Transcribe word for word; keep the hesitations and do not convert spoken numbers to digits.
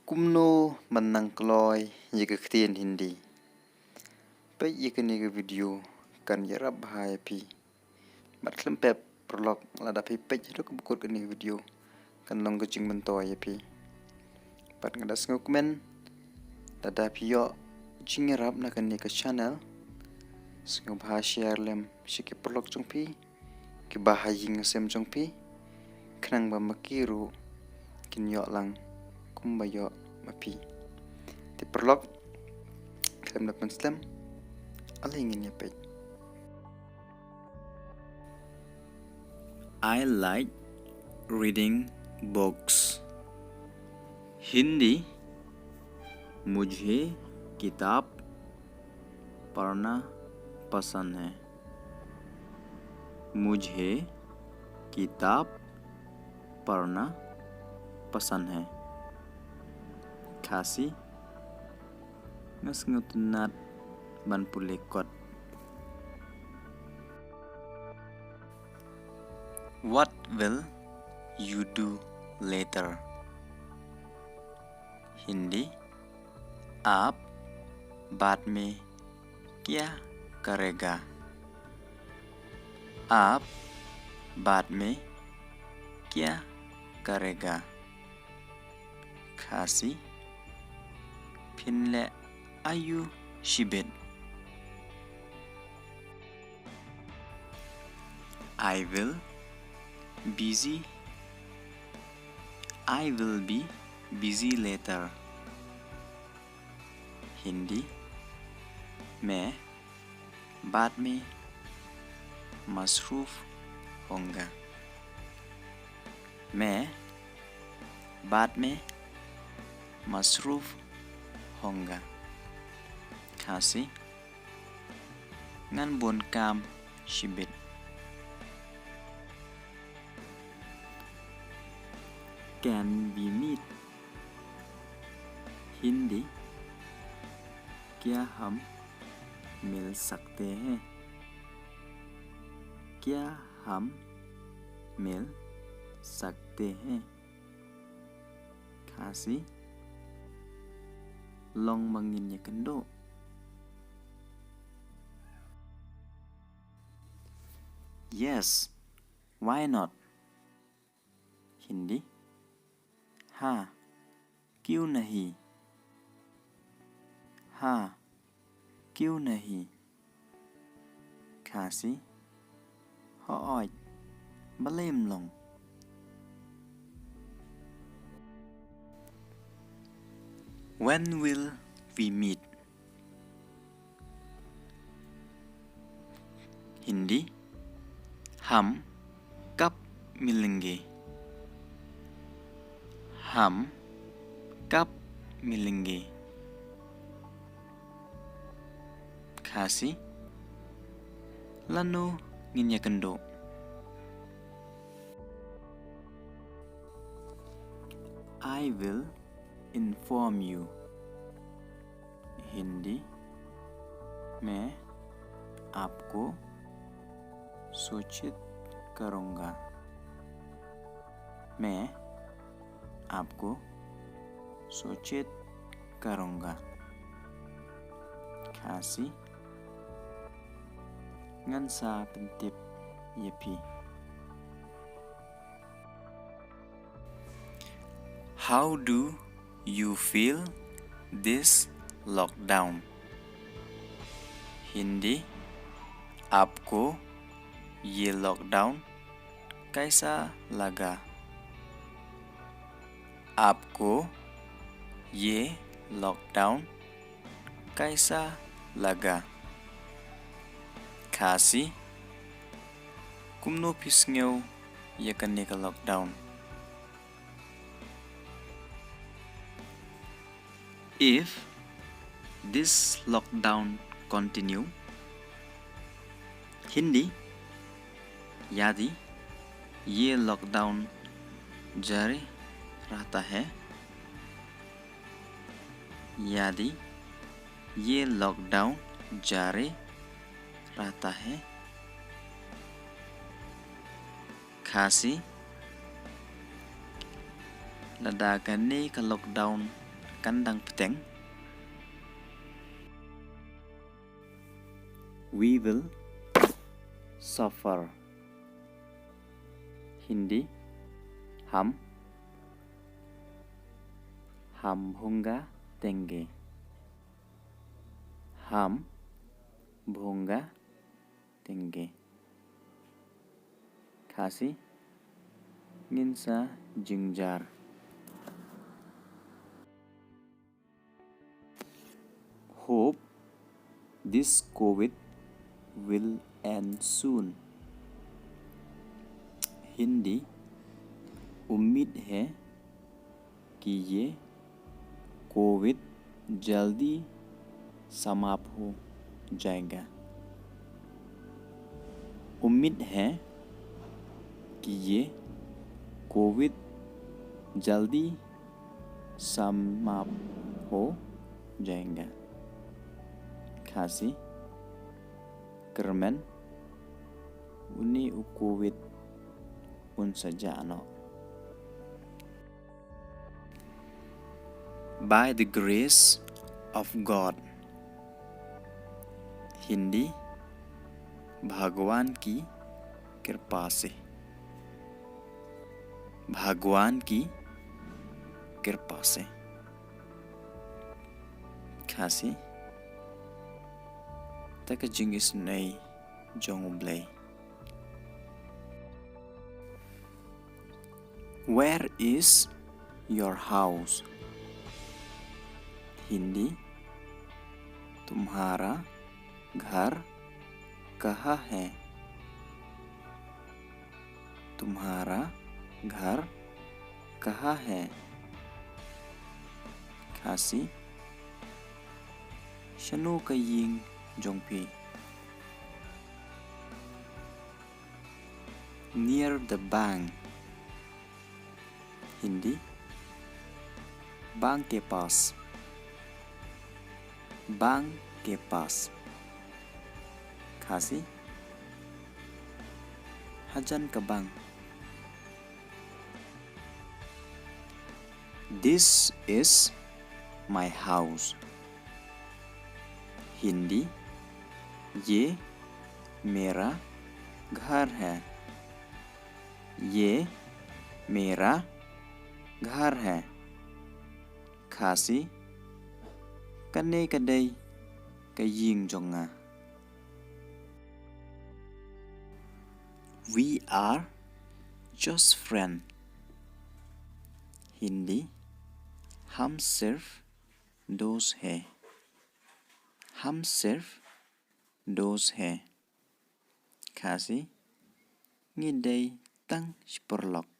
Kumno ban nang kloi ïa ka ktien Hindi? Peit ïa kane ka video kan ïarap bha ïa phi. Bad khlem pep paralok, lada phi peit haduh kaba kut kane ka video kan long ka jingmyntoi ïa phi. Bad nga da sngewkmen lada phi ïoh jingïarap na kane ka channel, sngewbha share lem sha ki paralok jong phi, kiba ha ïing ha sem jong phi, khnang ba ma ki ruh kin ïoh lang kumba ïoh ma phi. Te paralok, khlem da pynslem, ale ngin ïa peit. I like reading books. हिंदी, मुझे किताब पढ़ना पसंद है। मुझे किताब पढ़ना पसंद है। Khasi, nga sngewtynnat ban pule kot. What will you do later? हिंदी, आप बाद में क्या करेगा? आप बाद में क्या करेगा? Khasi, phin leh aïu shibit? I will busy, I will be busy later. हिंदी, मैं बाद में मसरूफ होऊंगा। मैं बाद में मसरूफ होऊंगा। Khasi, ngan bun kam shibit. Can we meet? हिंदी, क्या हम मिल सकते हैं? क्या हम मिल सकते हैं? Khasi, long ba ngin ïakynduh? Yes, why not? हिंदी, हाँ, क्यों नहीं? हाँ, क्यों नहीं? Khasi, hooid, balei ym long? When will we meet? हिंदी, हम कब मिलेंगे? हम कब मिलेंगे? Khasi, lano ngin ïakynduh? I will inform you. हिंदी, मैं आपको सूचित करूँगा। मैं आपको सूचित करूँगा। Khasi, ngan sa pyntip ïa phi. How do you feel this lockdown? हिंदी, आपको ये लॉकडाउन कैसा लगा? आपको ये लॉकडाउन कैसा लगा? Khasi, kumno phi sngew ïa kane ka lockdown? If this lockdown continue, हिंदी, यदि ये लॉकडाउन जारी रहता है, यदि ये लॉकडाउन जारी रहता है। Khasi, lada kane ka lockdown kan dang pteng. We will suffer. Hindi, हम, हम भूंगा देंगे। हम भूंगा देंगे। Khasi, ngin sa jynjar. Hope this COVID will end soon. Hindi, उम्मीद है कि ये कोविड जल्दी समाप्त हो जाएगा। उम्मीद है कि ये कोविड जल्दी समाप्त हो जाएगा। Khasi, kyrmen, une u koviड un sa jah noh. By the grace of God. Hindi, भगवान की कृपा से। भगवान की कृपा से। Khasi, da ka jingisynei jong U Blei. Where is your house? Hindi, तुम्हारा घर कहाँ है? तुम्हारा घर कहाँ है? Khasi, shano ka ïing jong phi? Near the bank. Hindi, बैंक के पास। बैंक के पास। Khasi, hajan ka bank. This is my house. Hindi, ये मेरा घर है। ये मेरा घर है। Khasi, kane ka dei ka ïing jong nga. We are just friend. Hindi, हम सिर्फ दोस्त हैं। हम सिर्फ दोस्त हैं। Khasi, ngi dei tang shi paralok.